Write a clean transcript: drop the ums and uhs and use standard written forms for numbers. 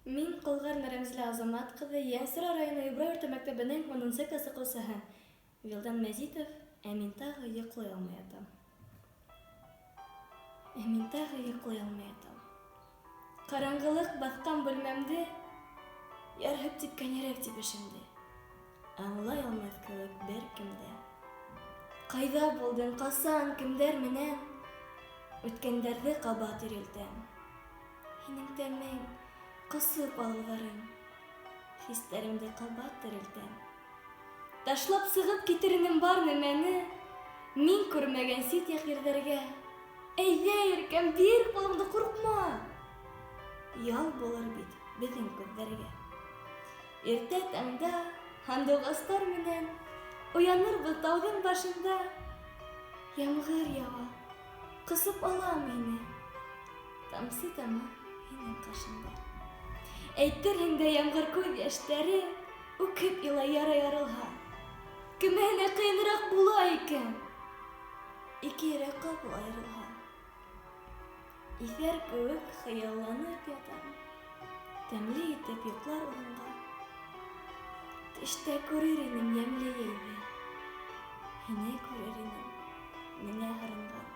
Мин Ҡолғарина Рәмзилә Азамат ҡыҙы, Ейәнсура районы Ибрай урта мәктәбенең 10-нсы класс уҡыусыһы. Вилдан Мәзитов, ә мин тағы йоҡлай алмай ятам. Ә мин тағы йоҡлай алмай ятам. Ҡараңғылыҡ баҫҡан бүлмәмде, ярһып типкән йөрәк тибешемде. Аңлай алмаҫ кеүек бер кем дә. Ҡайҙа булдың, ҡасан, кемдәр менән? Үткәндәрҙе ҡабат ирелтәм. Һинең тәмең, ҡосоп алыуҙарың, хистәремде ҡабат терелтәм. Ташлап сығып китер инем бар нәмәне, мин күрмәгән сит яҡ ерҙәргә. Әйҙә, иркәм, бир ҡулыңды, ҡурҡма. Ял булыр бит беҙҙең күҙҙәргә. Иртә таңда һандуғастар менән уянырбыҙ тауҙың башында. Ямғыр яуа, ҡосоп алам һине. Тамсы тама һинең ҡашыңда. Әйтерһең дә ямғыр күҙ йәштәре үкһеп илай яра ярылһа. Кемеһенә ҡыйыныраҡ була икән? Ике йөрәк ҡапыл айырылһа. Иҫәр кеүек хыялланып ятам. Тәмле итеп йоҡлар урынға. Төштә күрер инем йәмле йәйҙе. Һине күрер инем, миңә һырынған.